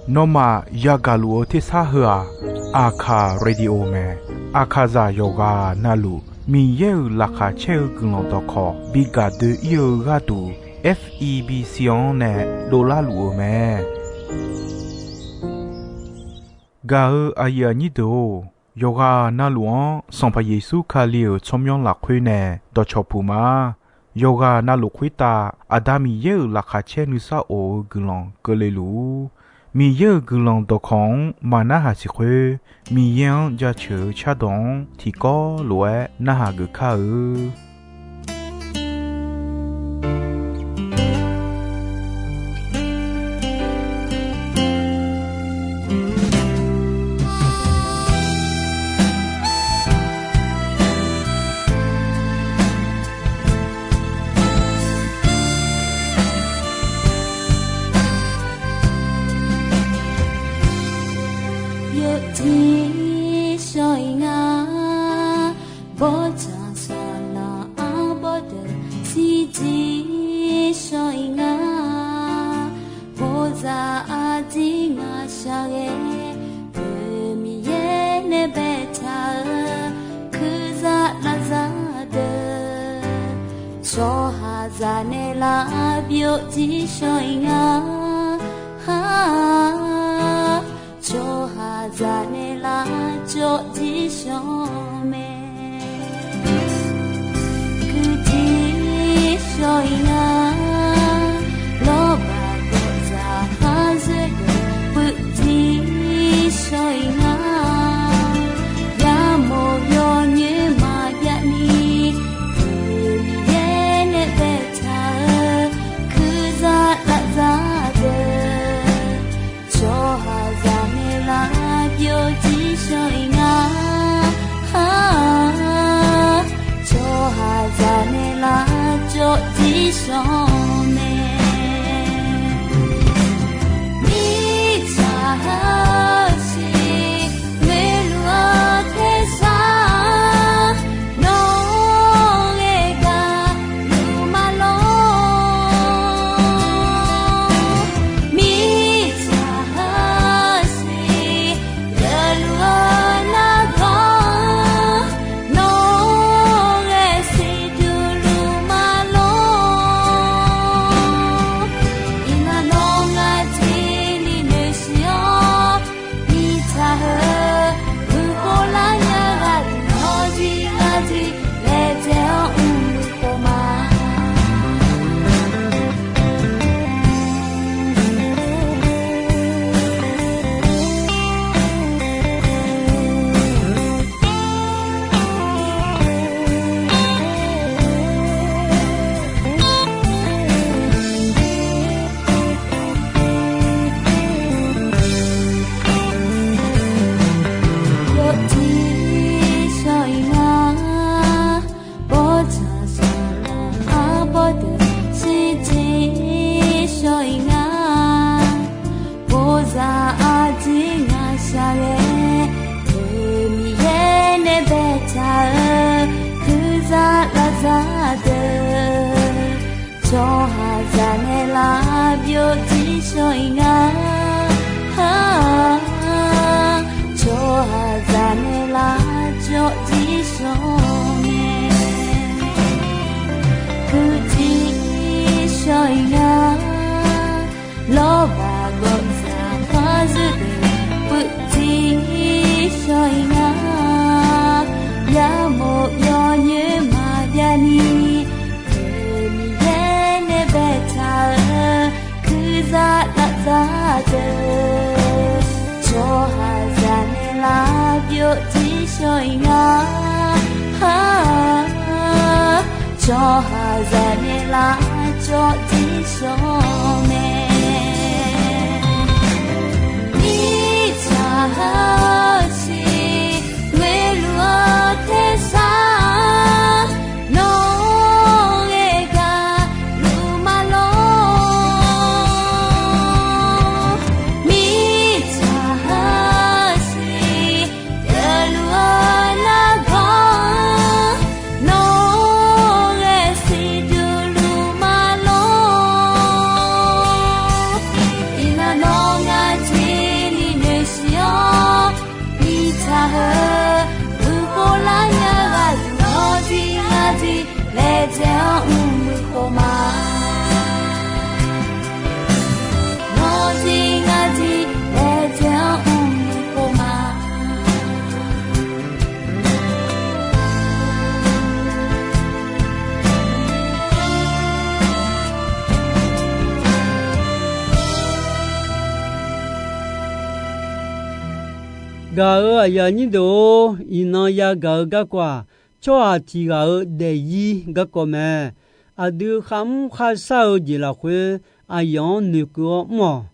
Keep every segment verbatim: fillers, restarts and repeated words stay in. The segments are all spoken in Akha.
Nawmaf yagaq luf-eu tersar heu-aq, Aqkaq Radio mae. Aqkaqzaq yawqghaq navluf Miqyaer-euq laqkhaq caer-eu guiqlanq dawqkawq bi gaq doe-ir-eu gharduq, F E B C-anr nae dovlar luf-eu mae. Gaq-eu aqyuif aqnyir deuq-or, yawqghaq navluf-anr Sanqpaq Yeqsur Kali-euq tsawrmyanr lafkhoer nae dawqcawq puq ma. Yawqghaq navluf khoertav Aqda Miqyaer-euq laqkhaq caer nuisar of-eu guiqlanq keuvle luf-ur. Miqyaer-euq guiqlanq dawqkawq-anr maq narhaq siq khoer, Miqyaer-anr jaceuq-eu cardawq-anr tiqkawv lof-aer narhaq geuf kar-eu. Yawjir shawr-ir nga, bawrtsanq saqlaq-anr bawrdeuq shirjir shawr-ir nga. Bawrzaq arjir ngaq shaqghae, Miqyaer nae baetaq-eu kuirzaq lavzaq deuq, tsawrhaqzaq naeqlaf byovjir shawr-ir nga. Tsawrhaqzaq naeqlaf jawrjir shawr mae. Guijir shawr-ir nga, lawrbaq gawqzaq khar zoer deuq puivjir shawr-ir nga. Yamof yawnyoer maqbyav ni, Miqyaer nae baetaq-eu kuirzaq lavzaq deuq, tsawrhaqzaq naeqlaf byovjir shawr-ir nga. Tsawrhaqzaq naeqlaf jawrjir shawr mae. Mirtsaq heusiq ngoeqluf-eu tersar, nawr ghae gaq luf ma lor. Mirtsaq heusiq geufluf-eu nargawr, nawr ghae siqduq luf ma lor. Iqnan nawr ngar jir ni noeqshiq-awr, mirtsaq heu guiqkhof lar nya gharduq, nawr jir ngar jir laejae-awr mrluf khof ma. Yawjir shawr-ir nga, bawrtsanq saqlaq-anr bawrdeuq shirjir shawr-ir nga. Bawrzaq arjir ngaq shaqghae, Miqyaer nae baetaq-eu kuirzaq lavzaq deuq, tsawrhaqzaq naeqlaf byovjir shawr-ir nga. Tsawrhaqzaq naeqlaf jawrjir shawr mae. Guijir shawr-ir nga, lawrbaq gawqzaq khar zoer deuq puivjir shawr-ir nga. Yamof yawnyoer maqbyav ni, Miqyaer nae baetaq-eu kuirzaq lavzaq deuq, tsawrhaqzaq naeqlaf byovjir shawr-ir nga. Tsawrhaqzaq naeqlaf jawrjir shawr mae. Mirtsaq heusiq ngoeqluf-eu tersar, nawr ghae gaq luf ma lor. Mirtsaq heusiq geufluf-eu nargawr, nawr ghae siqduq luf ma lor. laejae-anr mrmuiq khofma. Nawr jir ngar jir laejae-anr mrmuiq khofma. Gaq-euq aqyuif aqnyir deuq-or, iqnan yagaq-eu garkawv-aq, tsawrhaq tiq ghaq-euq daefzir garkawv mae. Aqdui kharmr kharshar-eu jeq lafkhoer, aqyawf-anr noeqkeuv-awr mr-awq.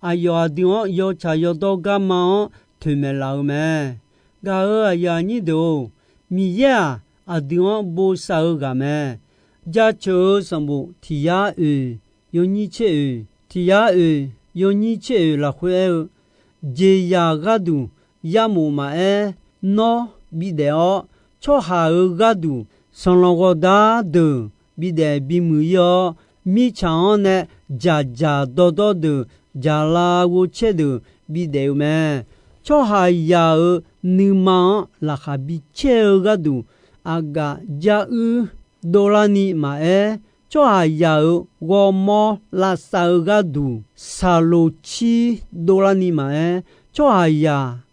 Aqyawf aqdui-anr yawtsaq yawdawr garma-anr toeqmaeq laf-eu mae. Gaq-euq aqyuif aqnyir deuq-or, Miqyaer-aq, aqdui-anr bosav-eu ghaq mae. Jaceuq-eu sanqbof tiq yar oeq, yawnyir tser oeq, tiq yar oeq, yawnyir tser oeq lafkhoer aer-eu, jeqzaq gharduq yamof maqaer, nawr bidaef-awr, tsawrhaq-euq gharduq sanqlanq ghawqdar deuq bidaef bimuiq ir-awr, mirtsaq-anr nae dzaqdzaq dawrdawr deuq, dzaqlav ghovcaer deuq bidaef-eu mae. Tsawrhaqzaq-euq nuima-anr laqkhaq bicaer-eu gharduq, aqgaf jaruir dovlarni maqaer, tsawrhaqzaq-euq ghawrmawr lavsav-eu gharduq, saqloq cir dovlarni maqaer, tsawrhaqzaq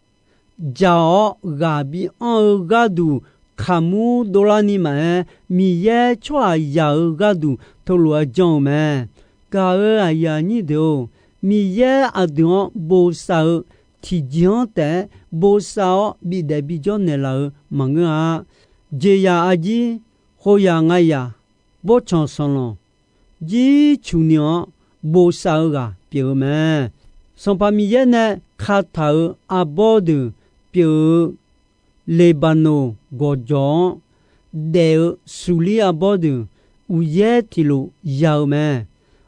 jaq-awr ghaq bianr-eu gharduq, kaqmur dovlarni maqaer, Miqyaer tsawrhaqzaq-euq gharduq teulof-aer janr-eu mae. Gaq-euq aqyuif aqnyir deuq-or, Miqyaer aqdui-anr bosav-eu tiqjeq-anr taef-aer bosav-awr bidaef bijawr naeqlaf-eu maqngeur-a. Jeqzaq arjir, khoerzaq ngayaq, bawrtsanq sanqlanq, jircuq ni-anr bosav-eu ghaq pyeuf-eu mae. Sanqpaq Miqyaer nae kataq-euq arbawr deuq pyeuf-eu Leqbaqnoq gawqjawq-anr daef-eu suqlir arbawr deuq uqyaer tiqlof ya-eu mae.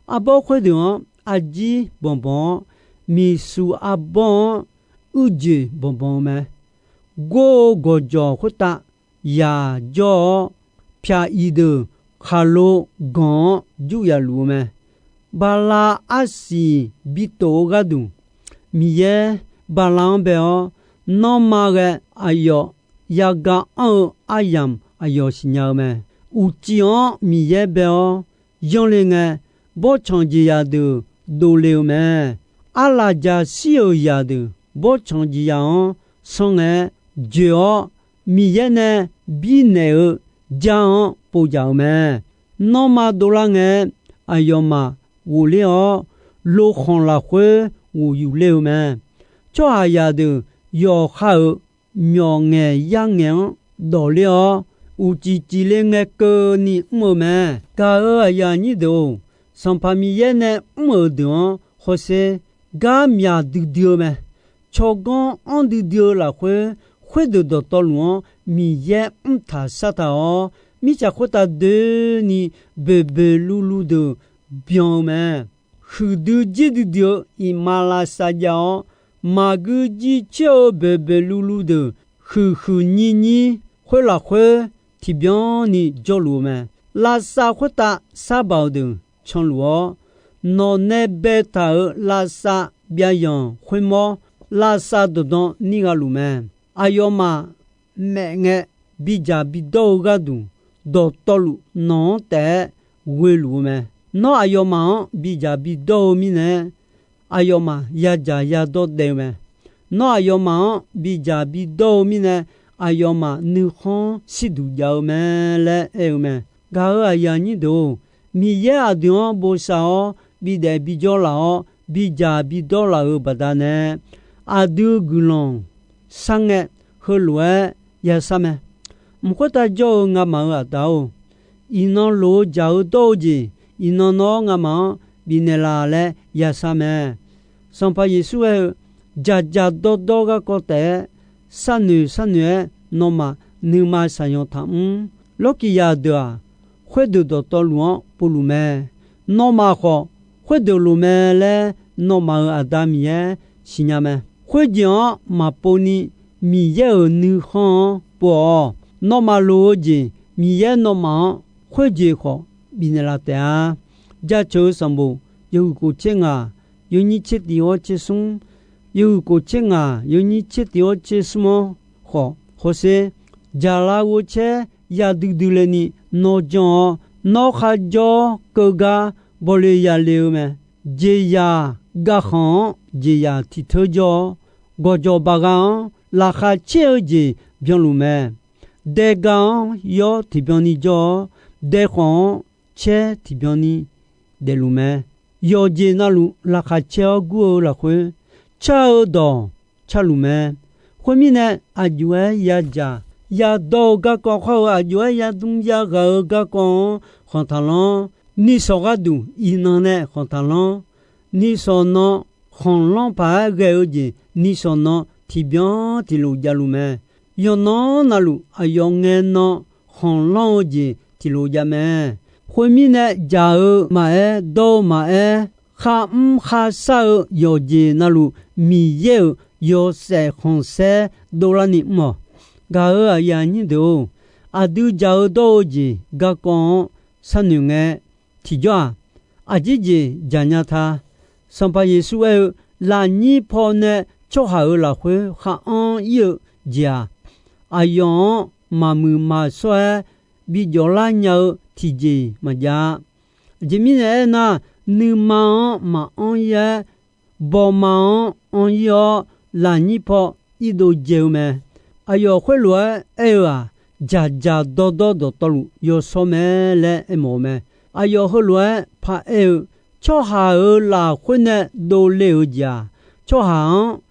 Arbawr khoerdeuq-anr arjir banqbanq-awr, miqsuq arbawr-anr uiqjoeq banqbanq-eu mae. Gor-eu gawqjawq khoertav yaq jawr-awr, pyaq iq deuq khaqlo ganq-anr jur yaf luf-eu mae. Bala arsiq bitof-eu gharduq, Miqyaer bala-anr bae-awr, nanrma ghae aqyawf yaga anr-eu aryamq aqyawf siqnya-eu mae. Uqcif-anr Miqyaer bae-awr yanle ngae, bawrtsanq jeqzaq deuq dovle-eu mae. Arlafjaq shir-euq zaqdeuq bawrtsanq jeqzaq-anr sanr ngae joeq-awr, Miqyaer nae birnaeq-eu jar-anr povjaq-eu mae. Nanrma dovlar ngae, aqyawfmaf ghofler-awr, lokhanq lafkhoer ghof yufler-eu mae. Tsawrhaqzaq deuq yawqha-euq myawqngaeq yarngaeq-anr dawqler-awr, uqcif cifle ngae keuvni mr-eu mae. Gaq-euq aqyuif aqnyir deuq-or, Sanqpaq Miqyaer nae mr-euq deuq-anr hawsher, gar myaq duidui-eu mae. Tsawrganr anr duidui-eu lafkhoer, khoerdeuq dawqtawvluf-anr Miqyaer mr taq shar taq-awr, mirtsaq khoertav doeni boeqboeq luvluv deuq byan-eu mae. Huiqdui jir duidui-eu iqmalavshav jav-awr, maqgui jircoer-eu boeqboeq luvluv deuq huiqhuiq nyirnyir khoer lafkhoer tiqbyan ni jawrluf-eu mae. Lavsav khoertav sarbaq-euq deuq canluf-awr, nawq nae baetaq-euq lavsav byavyanq khoermawr, lavsav dawqdan nir gha luf mae. Aqyawfmaf maef ngae bidzaq bidawr-eu gharduq, dawqtawvluf nawq-anr taef-aer ghoeluf-eu mae. Nawr aqyawfmaf-anr bidzaq bidawr-eu mirnae, aqyawfmaf yadzaq yadawr daef-eu mae. Nawr aqyawfmaf-anr bidzaq bidawr-eu mirnae, aqyawfmaf nuikhanr shirduq jav-eu mae laer aer-eu mae. Gaq-euq aqyuif aqnyir deuq-or, Miqyaer aqdui-anr bosav-awr bidaef bijawr laf-awr bidzaq bidawr laf-euq baqdanae, aqdui guiqlanq sharngae heulof-aer yashar mae. Mq khoertav jawr-eu ngamaf-euq Aqda-or, iqnan loq-eu jaq-eu dawr-eu jeq, iqnan nawr ngamaf-anr bifnaeq laf laer yashar mae. Sanqpaq Yeqsur aer-eu, dzaqdzaq dawrdawr garkawv taef-aer, sharnoeq sharnoeq-aer nawmaf nuima shaqyan taqmr. Lawrkiqzaq deuq-aq, khoerdeuq dawqtawvluf-anr povluf mae. Nawmaf khawf, khoerdeuq loq mae laer nawmaf-euq Aqda Miqyaer siqnya mae. Khoerjeq-anr maqpov ni Miqyaer-euq nuikhanr-anr pov-awq. Nawmaf loq-eu jeq Miqyaer nawmaf-anr khoerjeq khawf bifnaeq laf taef-a. Jaceuq-eu sanqbof yawhuiq kof tser ngaq, yawnyir tser tiq-awr tser smr, yawhuiq kof tser ngaq yawnyir tser tiq-awr tser smr-anr khawf hawsher, jaqlav ghovcaer ya duidui le ni nawr janr-awr, nawr kharjawr keuv gar bawle yale-eu mae. Jeqzaq gavkhanq-anr jeqzaq tiq teur jawr-awr, gawqjawq baqgha-anr laqkhaq caer-eu jeq byanluf mae. Daega-anr yawr tiqbyan ni jawr-awr, daekhawf-anr caer tiqbyan ni daefluf mae. Yawqjeq navluf laqkhaq caer-awr gur-eu lafkhoer, car-eu dawq carluf mae. Khoermirnae, aqjox-aer yadzaq yadawr-eu garkawv khawr-eu, aqjox-aer yadm yaghaq-eu garkawv-anr khanq taqlanr. Nishawq gharduq iqnan nae khanq taqlanr. Nishawq nan khanqlanr paq-aer ghae-eu jeq, nishawq nan tiqbyan tiqlof javluf mae. Yawqnan navluf aqyawf ngae nan khanqlanr-eu jeq tiqlof jav mae. Khoermirnae, jaq-eu maqaer, dawr-eu maqaer, kharmr kharshar-eu yawqjeq navluf, Miqyaer-euq yawshaef khanqsaer dovlarni mr-awq. Gaq-euq aqyuif aqnyir deuq-or, aqdui jaq-eu dawr-eu jeq garkawv-anr sharnoeq ngae, tiqjawr-aq, aqjeq jeq jaqnya ta. Sanqpaq Yeqsur aer-eu, lafnyir paw nae tsawrhaq-euq lafkhoer khar anr ir-eu jeq-aq, aqyawf-anr maqmuiq maqshawr-aer bi jawflar nya-eu tiqjeq-iq maqjav-a. Aqjeq mirnae aernar, nuima-anr maqanr ir-aer, bawma-anr anr ir-awr, lafnyir paw irdov dzae-eu mae. Aqyawf khoerlof-aer aer-eu-aq, dzaqdzaq dawrdawr dawqtawvluf yawshawr mae laer aermawf-eu mae. Aqyawf heulof-aer paraer-eu, tsawrhaq-euq lafkhoer nae dovle-euq jeq-aq, tsawrhaq-anr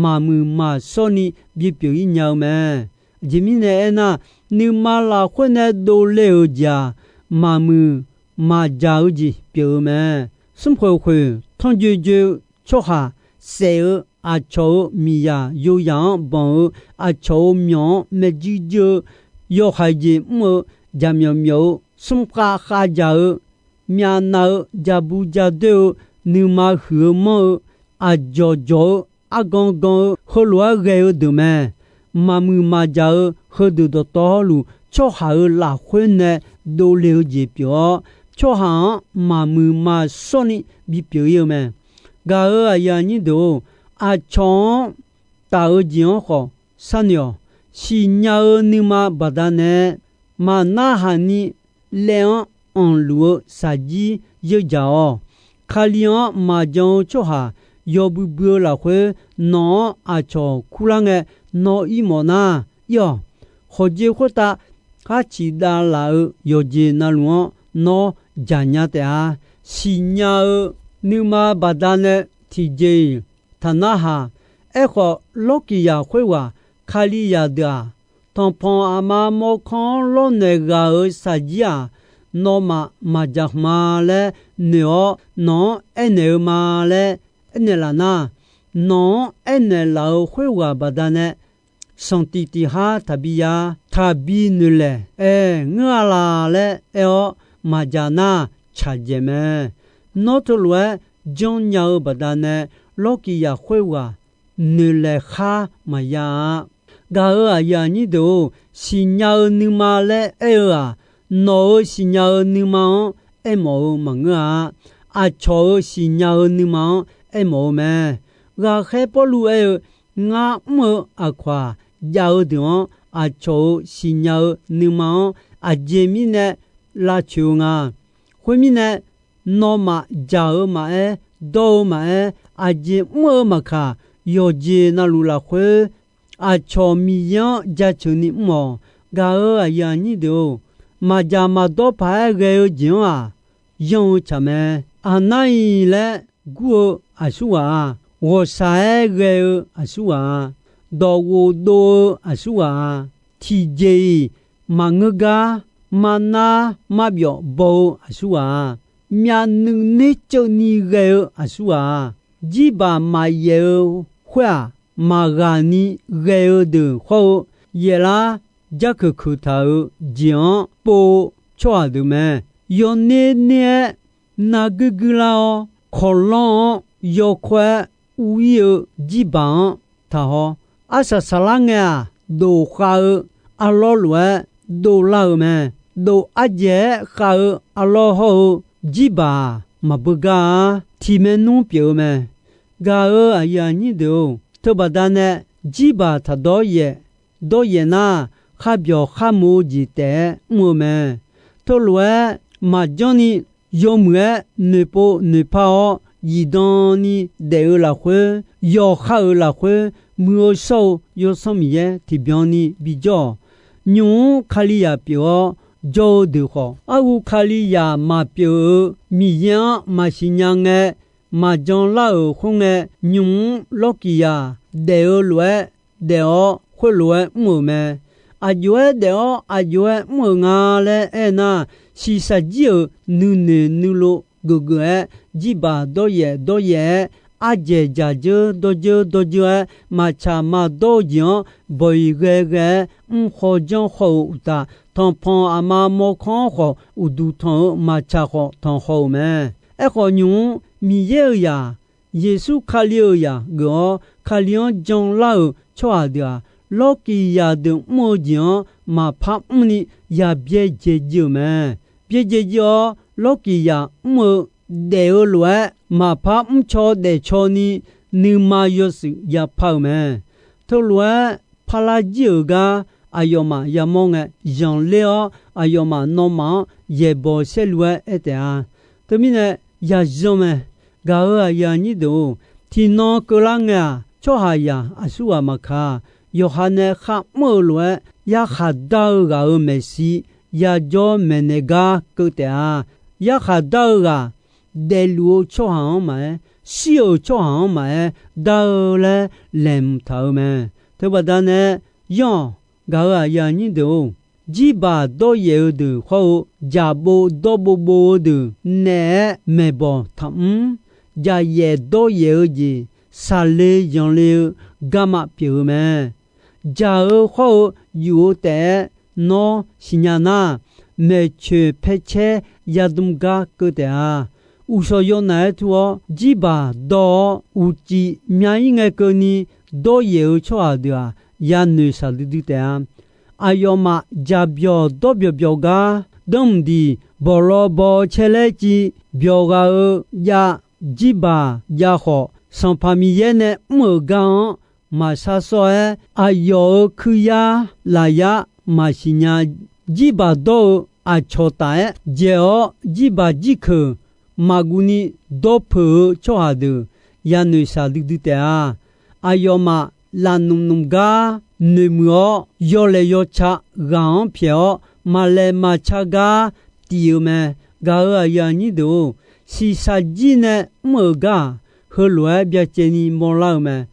maqmuiq maqshawr ni bipyeuf ir nya-eu mae. Aqjeq mirnae aernar, nuima lafkhoer nae dovle-euq jeq-aq, maqmuiq maqjaq-eu jeq pyeuf-eu mae. Smrkhoeq khoeq tanrjoe joe-eu tsawrhaq saef-eu, aqcawq-euq miqzaq yoyaq-anr banq-eu, aqcawq-euq myawq-anr maerjuir juir-eu, yawhaiq jeq mr-eu, jaqmyawf myawf-eu, smrkhav khavdzaq-eu, myavnav-eu, jaqbu jadoer-eu, nuima huiq-eu manr-eu, aqjawq jawq-eu, argan gan-eu, heulof-aer ghae-eu deuq mae. Maqmuiq maqjaq-eu heudeuq dawqtawvluf, tsawrhaq-euq lafkhoer nae dovle-eu jeq pyeuf-awr, tsawrhaq-anr maqmuiq maqshawr ni bipyeuf ir-eu mae. Gaq-euq aqyuif aqnyir deuq-or, aqcawq-anr taf-eu jeq-anr khawf sharnoeq-awq. Siqnya-eu nuima baqdanae, maqnarhaq ni laev-anr anqluf-eu shaqjir yeurdzaq-awq. Kali-anr maqjan-eu tsawrhaq yawbui bui-eu lafkhoer, nawq-anr aqcawq kurlar ngae nawr ir mawf nar, ir-awq. Khawqjeq khoertav khar ciqdav laf-eu yawqjeq navluf-anr nawr jaqnya taef-a. Siqnya-eu nuima baqdanae tiqjeq-iq taqnarhaq. Aerkhawf, Lawrkiqzaq khoerghaq Kalizaq deuq-aq, tanqpanq aqma mawrkawr-anr lawrnaeq ghaq-euq shaqjir-aq, nawmaf maqjaq khmq-a laer noeq-awr nawq-anr aernaeq-eu ma laer aernaeq laf nar, nawq-anr aernaeq laf-euq khoerghaq baqdanae sanqtiq tiq har taqbi ya, taqbi noeqlaeq aer ngeur-a laq laer aer-awr maqjaq nar, tsaqdzaeq mae. Nawr teulof-aer janrnya-eu baqdanae, Lawrkiqzaq khoerghaq noeqlaeq khar maqya-a. Gaq-euq aqyuif aqnyir deuq-or, siqnya-eu nuima laer aer-eu-aq, nawq-euq siqnya-eu nuima-anr aermawf-eu maqngeur-a. Aqcawq-euq siqnya-eu nuima-anr aermawf-eu mae. Ghaqkhaer Pawrluv aer-eu, ngar mr-eu aqkawq-aq, jav-eu deuq-anr aqcawq-euq siqnya-eu nuima-anr aqjeq mirnae lavcoeq-eu nga. Khoermirnae, nawmaf jaq-eu maqaer, dawr-eu maqaer, aqjeq mr-eu maqkaq, yawqjeq navluf lafkhoer, aqcawq Miqyaer-anr jaceuq ni mr-awq. Gaq-euq aqyuif aqnyir deuq-or, maqjaq maqdawr paq-aer ghae-eu jeq-anr-aq, yanr-eu tsaq mae. Aqnar-iq laer gur-eu aqsurghaq-a, ghawqshaq-aer ghae-eu aqsurghaq-a, dawqghof dov-eu aqsurghaq-a, tiqjeq-iq maqngeur gar, marnar marbyawf baw-eu aqsurghaq-a, myavnuiv nerceuvni ghae-eu aqsurghaq-a, jirbaq maqyaef-eu khoer-aq, maqghaq ni ghae-eu deuq hawr-eu, yaeflar jarkeuq keuq taq-euq jeq-anr pov-eu tsawrhaq deuq mae. Yawner ner-aer narguir guirlar-awr, kawqlanr-anr yawkawr-aer ur-ir-eu jirbaq-anr taqhaw. Arsaq saqlar ngae-aq, dof khav-eu arlawr lof-aer dovlar-eu mae. Dof ardzaeq-aer khav-eu arlawr hawr-eu jirbaq-aq, maqbeugar-a. Tiq maernmr pyeuf-eu mae. Gaq-euq aqyuif aqnyir deuq-or, teubaqda nae jirbaq taq dawryaef, dawryaef nar, kharbyawq kharmoq-eu jeq taef-aer mr-eu mae. Teulof-aer maqjanr ni yawmuiq-aer noeqpov noeqpar-awr zifdan ni daef-eu lafkhoer, yawqha-euq lafkhoer, muiq-eu shawr-eu Yawsanr Miqyaer tiqbyan ni bijawr-awq. Nymq-mr Kalizaq pyeuf-awr jawr-eu deuq khawf, arhu Kalizaq maqpyeuf-eu Miqyaer-anr maqsiq nya ngae, maqjan lar-euq khoerngae, nymq-mr lawrkiqzaq daef-eu lof-aer daef-awr khoerlof-aer mr-euq mae. Aqjox-aer daef-awr aqjox-aer mr-euq nga laer aernar, shiqshaq jir-euq nuinoeq nuilov geufgeuf-aer, jirbaq dawryaef dawryaef-aer, ardzaeq dzaqdzeur dawrdzeur dawrdzeur-aer, maqtsaq maqdawr-eu jeq-anr bawq-iq ghae ghae-aer mr khaw janr khaw-euq uqtaf, tanqpanq aqma mawrkanr-anr khawf uqduq tanq-eu maqtsaq khawf tanq haw-euq mae. Aerkhawf, nymq-mr Miqyaer-euq zaq, Yeqsur Kali-euq zaq geuf-awr, Kali-anr janlar-euq tsawrhaq deuq-aq, lawrkiqzaq deuq mr-eu jeq-anr maqpar mrni ya byaerdzae jiv-euq mae. Byaerdzae jiv-awr, lawrkiqzaq mr-eu daef-eu lof-aer maqpar mrcaw daefcaw ni nuima yawshuif yapar-euq mae. Teulof-aer parlar jir-euq gar aqyawfmaf yamawr ngae, zanqler-awr aqyawfmaf nawmaf-anr yaeqbawq saerlu-aer aer taef-a. Teumirnae, yazanr mae. Gaq-euq aqyuif aqnyir deuq-or, tiqnan keuvlar ngae-aq, tsawrhaqzaq aqsurghaq maqkaq, yawqha nae kharmr-eu lof-aer yarkhaq dar-eu ghaq-euq maeqshi yajawr maeqnaeq gar keuv taef-a. Yarkhaq dar-eu ghaq, daefluf-eu tsawrhaq-anr maqaer, shir-euq tsawrhaq-anr maqaer dar-eu laer laeqhmq taq-euq mae. Teubaqda nae, yanr-awq. Gaq-euq aqyuif aqnyir deuq-or, jirbaq dawryaef-eu deuq hawr-eu, jaqbov dawrbov bov-eu deuq naeq-aer maeqbawq taqmr. Jaqyaef dawryaef-eu jeq, saqle zanqle-eu garma pyeuf-eu mae. Jaq-eu hawr-eu yuf-eu taef-aer nawr siqnya nar, maeqtsoeq paer caer yadm gar keuv taef-a. Uqshawq yawnaf-aer tur-awr, jirbaq dawr-awr uqcif mya-ir ngae keuvni dawryaef-eu tsawrhaq deuq-aq, yanoeq shaqdui dui taef-a. Aqyawfmaf jaqbyawq dawrbyawq byawq gar, danrmq diq bawqlaw baw caer laer civ byawq ghaq-eu jav, jirbaq jav khawf, Sanqpaq Miqyaer nae mr-euq gar-anr maqshar sawr-aer, aqyawf-euq kuiryar lafyar maqsiq nya. Jirbaq dawr-eu aqcawq taf-aer dzaeq-awr, jirbaq jirkeuq maqguv ni dawrpeuq-eu tsawrhaq deuq yanoeq shaqdui dui taef-a. Aqyawfmaf lafnmq nmq gar noeqmuiq-awr, yawlaeq yawca ghaq-anr pyaeq-awr, maqlaeq maqca gar tif-eu mae. Gaq-euq aqyuif aqnyir deuq-or, shiqshaq jir nae mr-euq gar-aq, heulof-aer byacaevni mawrlar-eu mae.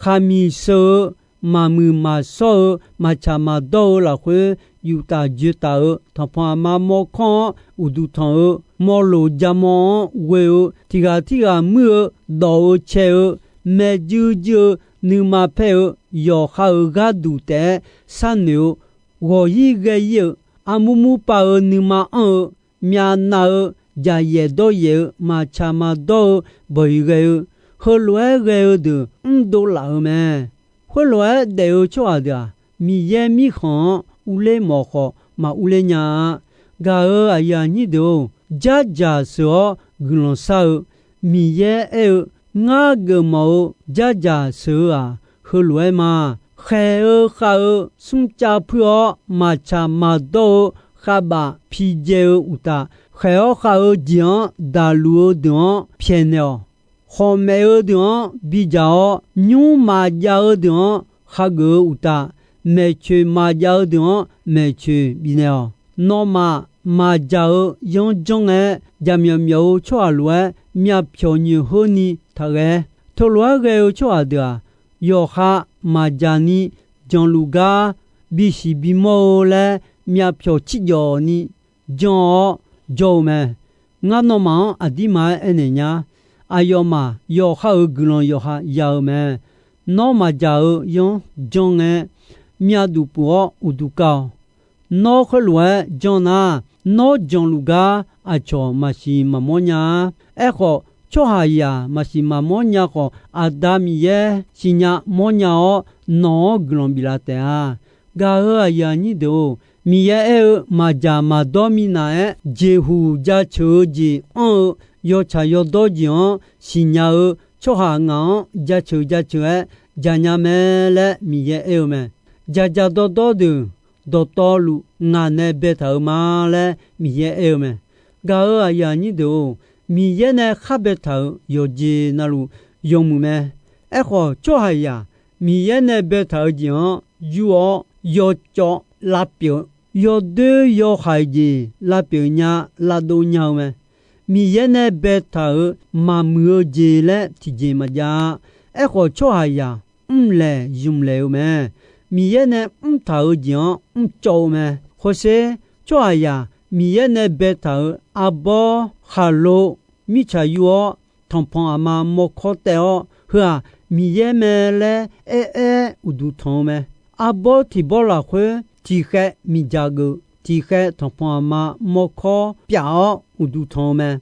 Khaqmiq sheu-eu, maqmuiq maqshawr-eu, maqtsaq maqdawr-eu lafkhoer, yuftaf dzoetaf-eu tanqpanq aqma mawrkanr-anr uqduq tanq-eu, mawrlof jamaw-anr ghoe-eu, tiq ghaq tirghaq muir-eu, dawf-eu cae-eu, maerjuir juir-eu, nuima paer-eu, yawqha-euq gharduq taef-aer sharnoeq-eu, ghawq-ir ghae-ir-eu, armur mur pav-eu nuima anr-eu, myavnav-eu, jaqyaef dawryaef-eu, maqtsaq maqdawr-eu, bawq-iq ghae-eu, heulof-aer ghae-eu deuq mrdov laf-euq mae. Khoerlof-aer daef-eu tsawrhaq deuq-aq, Miqyaer mirkhanq-anr urler mawf khawf maq urler nya-a. Gaq-euq aqyuif aqnyir deuq-or, jardzaq sheuq-awr guiqlanq shar-eu, Miqyaer aer-eu, Ngar geufmawf-eu jardzaq sheuq-eu-aq, heulof-aer ma. Khaeq-eu khav-eu smrcav puir-awr, maqtsaq maqdawr-eu khavbaf pidzae-eu uqtaf, khaeq-awr khav-eu jeq-anr daqluf-eu deuq-anr pyaeqnaeq-awq. Khawqmaef-eu deuq-anr bidzaq-awr, nymr maqjav-eu deuq-anr khageuf-eu uqtaf, maeqtsoeq maqjav-eu deuq-anr maeqtsoeq bifnaeq-awq. Nawmaf maqdzaq-eu yanr janr ngae-aer, jaqmyawf myawf-eu tsawrhaq lof-aer myavpyawq nyoeq heurni taqghae. Teulof-aer ghae-eu tsawrhaq deuq-aq, yawqha maqdzaq ni janluf gar bisiq bimawr-eu laer myavpyawq cirjawf ni jan-awr jawr-eu mae. Ngar nawmaf-anr aqdirma-aer aernaeq nya. Aqyawfmaf yawqha-euq guiqlanq yawqha ya-eu mae. Nawr maqdzaq-eu yanr janr ngae-aer, myavduq puf-awr uqduq kav-awq. Nawr khoerlof-aer janr nar, nawr janluf gar aqcawq maqsiq maqmawr nya-a. Aerkhawf, tsawrhaqzaq maqsiq maqmawr nya khawf, Aqda Miqyaer siqnya mawrnya-awr, nawq-anr guiqlanq biflaf taef-a. Gaq-euq aqyuif aqnyir deuq-or, Miqyaer aer-eu, maqdzaq maqdawr minav-aer jeqhuq jaceuq-eu jeq anr-eu, yawtsaq yawdawr jeq-anr siqnya-eu tsawrhaq ngaq-anr jaceuq jaceuq-aer dzaqnya mae laer Miqyaer aer-eu mae. Dzaqdzaq dawrdawr deuq, dawqtawvluf ngaq nae baetaq-euq ma laer Miqyaer aer-eu mae. Gaq-euq aqyuif aqnyir deuq-or, Miqyaer nae khar baetaq-euq yawqjeq navluf yawmuiq mae. Aerkhawf, tsawrhaqzaq Miqyaer nae baetaq-eu jeq-anr yur-awr, yawcawv lavpyeuf, yawdoer yawhaiq jeq lavpyeuf nya, lavdov nya-eu mae. Miqyaer nae baetaq-euq maqmuiq-eu jeq laer tiqjeq maqjav-a. Aerkhawf, tsawrhaqzaq mrlaeq zmqlaeq-eu mae. Miqyaer nae mrtaq-euq jeq-anr mrcawv-eu mae. Hawsher, tsawrhaqzaq Miqyaer nae baetaq-euq arbawr khaqlo mirtsaq yur-awr, tanqpanq aqma mawrkawr taev-awr, heu-aq Miqyaer mae laer aer-aer uqduq tanq-eu mae. Arbawr tiq bawr lafkhoer tiqkhaev miqdzaq geuf, tiqkhaev tanqpanq aqma mawrkawr pyaf-awr uqduq tanq-eu mae.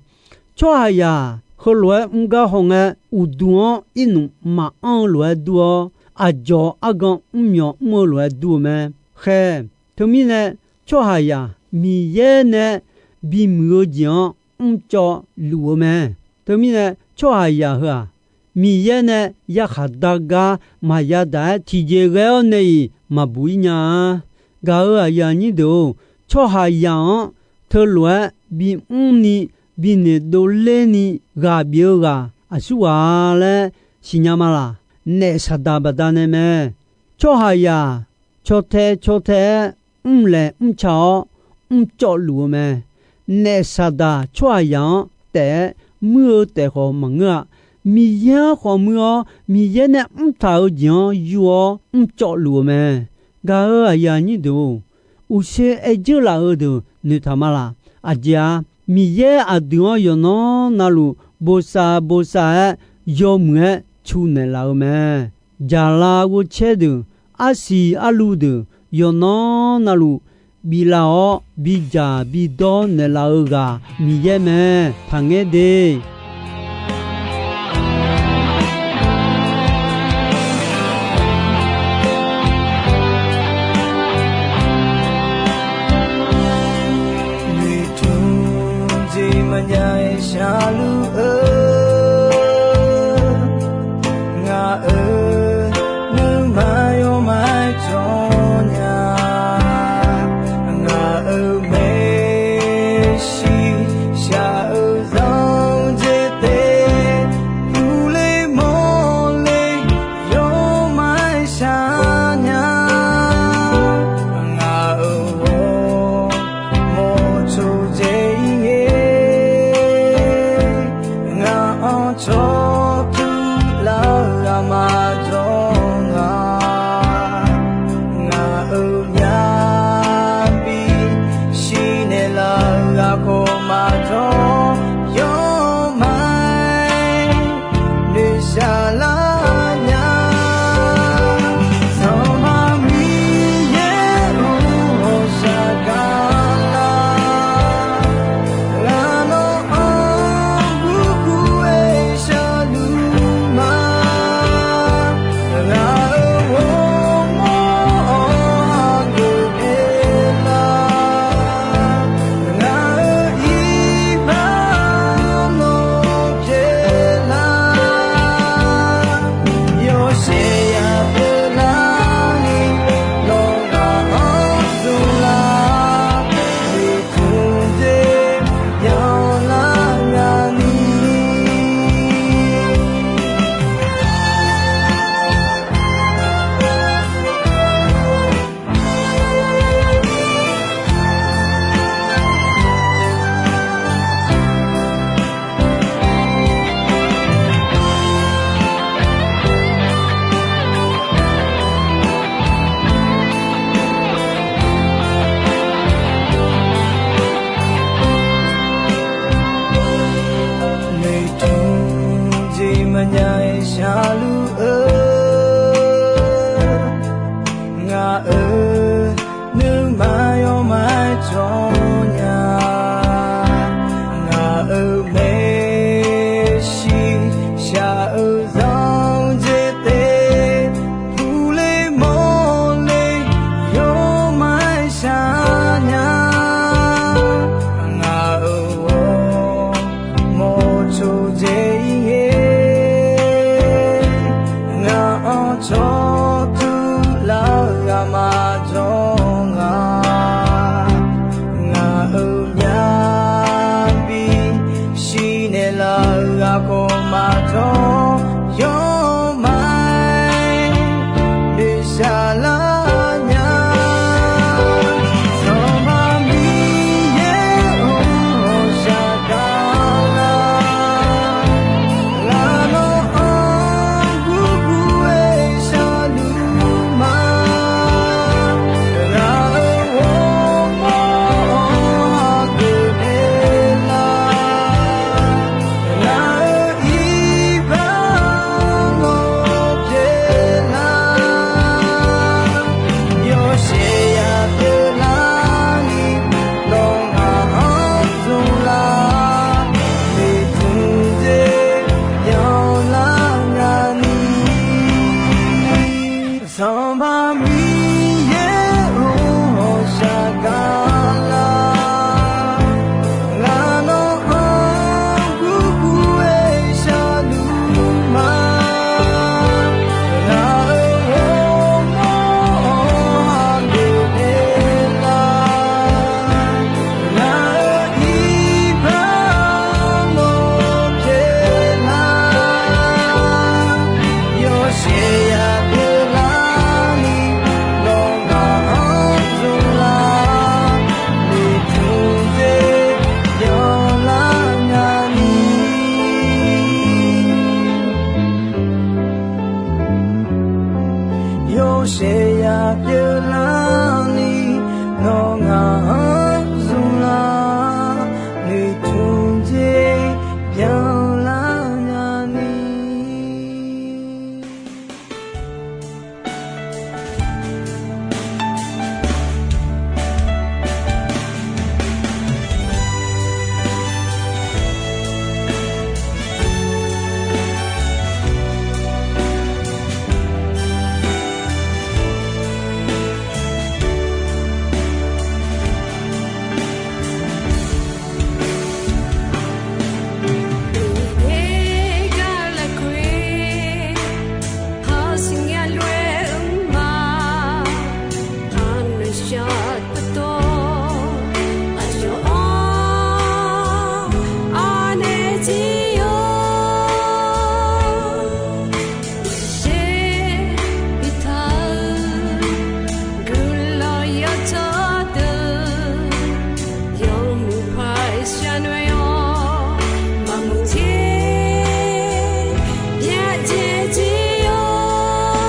Tsawrhaqzaq heulof-aer mr gar hawngae, uqduq-anr irnmq maqanr-eu lof-aer dur-awr, aqdzawq argan mrmyawq mr-eu lof-aer dur-eu mae. Khaer, teumirnae tsawrhaqzaq Miqyaer nae bimuiq-eu jeq-anr mrcawv luf-eu mae. Teumirnae tsawrhaqzaq heu-aq, Miqyaer nae yarkhaq dar gar maqya daq-aer tiqjeq ghae-awr nae-iq maqbuq ir nya-a. Gaq-euq aqyuif aqnyir deuq-or, tsawrhaqzaq-anr teulof-aer bimr ni, binoeq dovler ni ghaq bif-eu ghaq aqsur ghaq-a laer siqnya ma laq? Naef Saqdaq baqdanae mae. Tsawrhaqzaq caw tae caw tae-aer mrlaeq mrca-awr mrcawv luf-eu mae. Naef Saqdaq tsawrhaqzaq-anr taef-aer muir-eu taef khawf maqngeur-a. Miqyaer-anr khawf muir-awr, Miqyaer nae mrtaq-eu jeq-anr yur-awr mrcawv luf-eu mae. Gaq-euq aqyuif aqnyir deuq-or, uqshoe aer dzeur laf-eu deuq noeqtaq ma laq? Aqjeq-a, Miqyaer aqdui-anr yawqnan navluf bosav bosav-aer yawmuiq-aer cu naeqlaf-eu mae. Jaqlav ghovcaer deuq, arsiq arluv deuq yawqnan navluf biflaf-awr bidzaq bidawr naeqlaf-eu ghaq Miqyaer mae. Taqngaer de. Noeqtmq jeq maqjav-aer sharluf-eu, ngaq-euq nuima yawmaf-aer jawr nya. Ngaq-euq maeqshi shaq-eu zanq jeq taef, puqle mawrle yawmaf-aer shaq nya. Ngaq-euq ghawrmawr coqdzae-ir ngae, ngaq-anr cawq tuq laf-eu aqma jawr nga. Ngaq-euq myavbi shir naeqlaf-eu ghaq khawf maqjawr, yawmaf-aer noeqshaq lar nya. Sanqpaq Miqyaer-or, ghawqshaq gaqlar. Ghaq nawr-anr gurgur-aer sharluf ma. Ngaq-euq ghawrmawr-anr hageuf pyeuflar. Ngaq-euq iqbax nawr pyeuflar. Yawshaef yaq pyeuflarni, nawq ghaq-anr zmqlar. Noeqtmq jeq yanlar nya ni. Noeqtmq jeq maqjav-aer sharluf-eu, ngaq-euq nuima yawmaf-aer jawr nya. Ngaq-euq maeqshi shaq-eu zanq jeq taef, puqle mawrle yawmaf-aer shaq nya. Ngaq-euq ghawrmawr coqdzae-ir ngae, Sheuqya pyeuflarni, nawr ngaq-anr zmqlar, noeqtmq jeq byanlar nyani. Guiqlanq yawtsaq deuq yawmuiq paq-aer sharnoeq-awr, maqmuiq jeq byaerdzae jir-awr,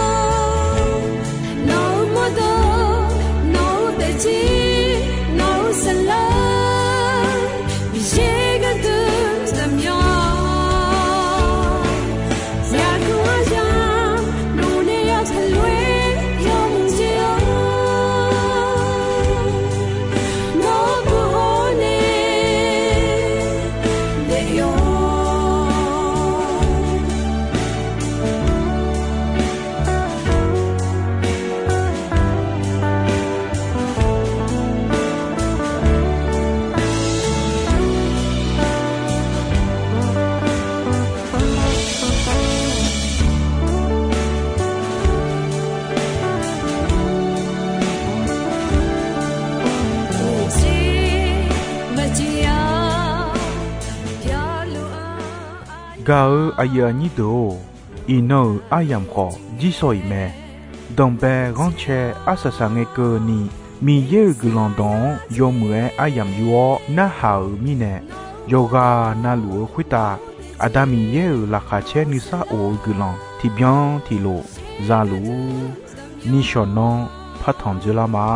nawq-euq mawrdawq, nawq-euq daefzir, nawq-euq saqlaq, Miqyaer gharduq zaqmyanr-awr, zaqguq aryamq luf nae yawtsaq lof-aer yawmuiq jeq-awr, nawr guv hawr nae daef-awr. Gaq-eu aqyuif aqnyir deuq-or, iqnan-euq aryamq khawf jirsawq iq mae. Danqbae ghanrcae arsaq saq ngae keuvni, Miqyaer-euq guiqlanq dawq-anr yawmuiq-aer aryamq yur-awr narhaq-euq mirnae, yawqghaq navluf-eu khoertav Aqda Miqyaer-euq laqkhaq caer nuisar of-eu guiqlanq tiqbyan tiqlof za luf-ur. Nishawq nanr partanq dzoerlar ma.